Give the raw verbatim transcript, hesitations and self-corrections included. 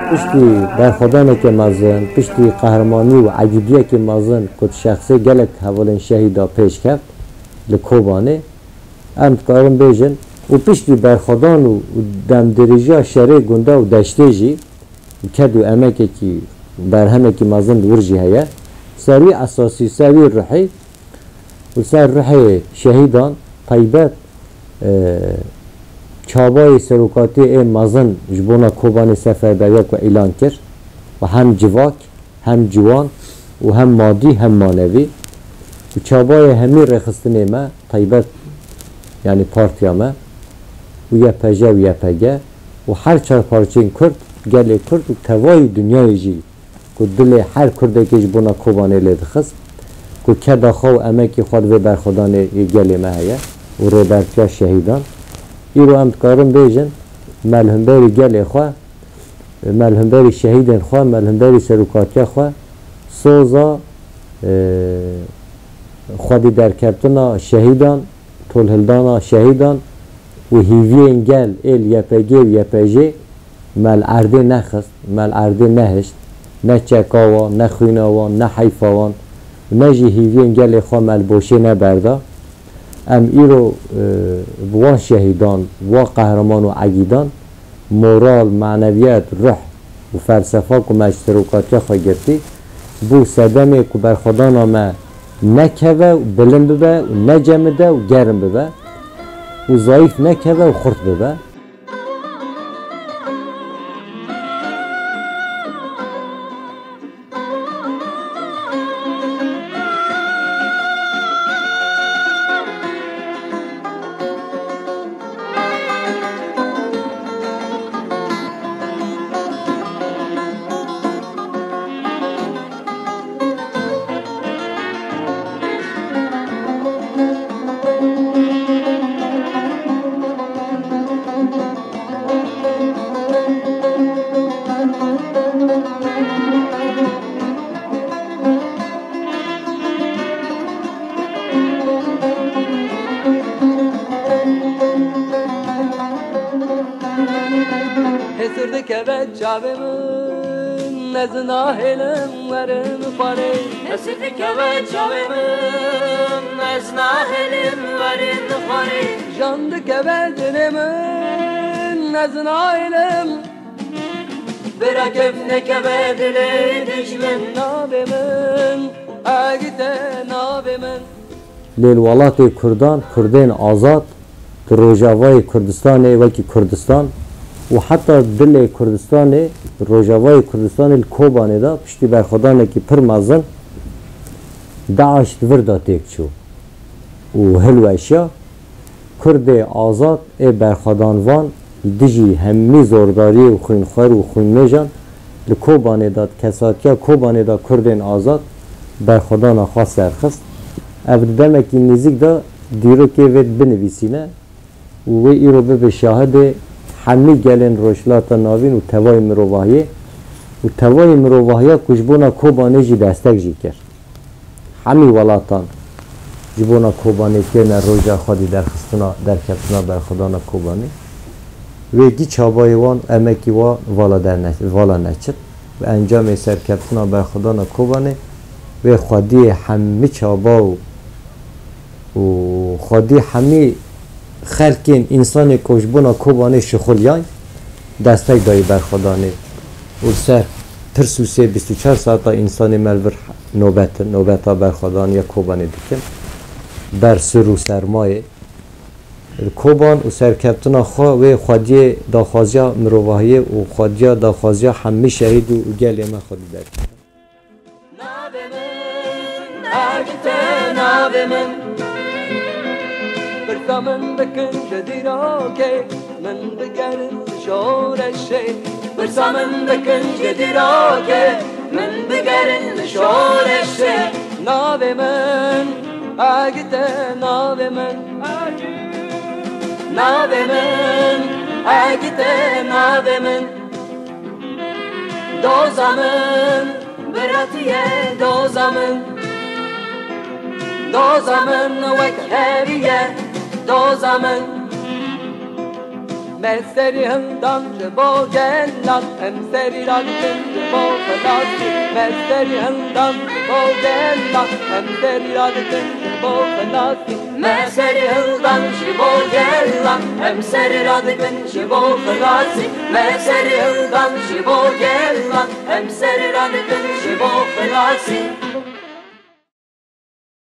Piştî berxwedaneke mezin, piştî qehremanî û egîdiyekê mezin ku di şexsê gelek hevalên şehîda pêş keft li Kobanê, em dikarin bêjin û piştî berxwedan û, û demdirêjiya şerê gunda û deştê jî ked û emekekî, berhemekî mezin li wir jî heye. Ser wî esasî, ser wî ruhî û ser ruhê şehîdan taybet, e, çabayê serokatiyê ê mezin ji bona Kobanê seferberiya ku îlan kir û hem civak, hem ciwan û hem madî, hem manevî û çabayê hemî rêxistinê me taybet, yanî partiya me û Y P J û Y P G û her çar parçeyên Kurd, gelê Kurd û tevayî dinyayê jî ku dilê her Kurdekê ji bona Kobanê lê dixist, ku keda xwe û emekê xwe di vê berxwedanê yê gelê me heye û rêbertiya şehîdan. Îro em dikarin bêjin, me li hemberî gelê xwe, me li hemberî şehîdên xwe, me li hemberî serokatiya xwe soza, e, xwedî derkeftina şehîdan, tolhildana şehîdan û hîviyên gel ê li Y P G û Y P J me li erdê nexist, me li erdê nehişt, ne çeka wan, ne xwîna wan, ne heyfa wan, ne jî hîviyên gelê xwe me li boşê neberda. Em îro, e, bi wan şehîdan, wan qehreman û egîdan moral, maneviyet, ruh û felsefa ku me ji serokatiya xwe girtî, bû sedemê ku berxwedana me nekeve û bilind bibe û necemide û germ bibe û zayîf nekeve û xurt bibe. Hêsir dikeve çavê min, ez nahêlim werim xwarê. Hêsir dikeve çavê min, ez nahêlim werim xwarê. Jan dikeve dilê min, ez nahêlim. Bira kef nekeve dilê dijmin. Navê min, Agite navê min. Lê li welatê Kurdan, Kurdên azad, di Rojavayê Kurdistanê wekî Kurdistan û heta dilê Kurdistanê, Rojavayê Kurdistanê li Kobanê de piştî berxwedanekî pir mezin, DAIŞ di vir de têk çû û hilweşiya. Kurdê azad ê berxwedanvan li dijî hemî zordariyê û xwînxwer û xwînmêjan li Kobanê de, di kesatiya Kobanê de Kurdên azad berxwedana xwe serxist. Ev di demekî nêzîk de dîrokê vê binivîsîne û wê îro bibe şahidê hemî gelên Rojhilata Navîn û tevayê mirovahiyê û tevayê mirovahiya ku ji bona Kobanê jî destek jî kir. Hemî welatan ji bona Kobanê têne roja xwedî derxistina, derkeftina berxwedana Kobanê. Wê gî çabayê wan, emekî wan vala derne-, vala neçit. Bi encamê serkeftina berxwedana Kobanê, wê xwediyê hemî çaba û, û xwedî hemî xelkên, însanê ku ji bona Kobanê şixuliyayî, destek dayî berxwedanê û li ser tirs û sê bîst û çar saeta însanê me li vir nobet, nobeta berxwedaniya Kobanê dikin. Ber sir û sermayê li Koban û serkeftina xwe wê xwediyê daxwaziya mirovahiyê û xwediya daxwaziya hemî şehîd û gelê me xwedî derkeve. Navê min, Agite navê min. Pirsa min bikin ji dîrokê. Min bigerin şoreşê, pirsa min bikin ji dirokê. Min bigerin şoreşê. Navê min Agite, navê min. Navê min Agite, navê min. Doza min biratiye, doza min. Doza min wek heriye, doza min. Me serî hildan ji bo gelan, em serî radikin ji bo xilasî. Me serî hildan ji bo gelan, em serî radikin ji bo xilasî. Me serî hildan ji bo gelan, em serî radikin ji bo xilasî. Me serî hildan ji bo gelan, em serî radikin ji bo xilasî.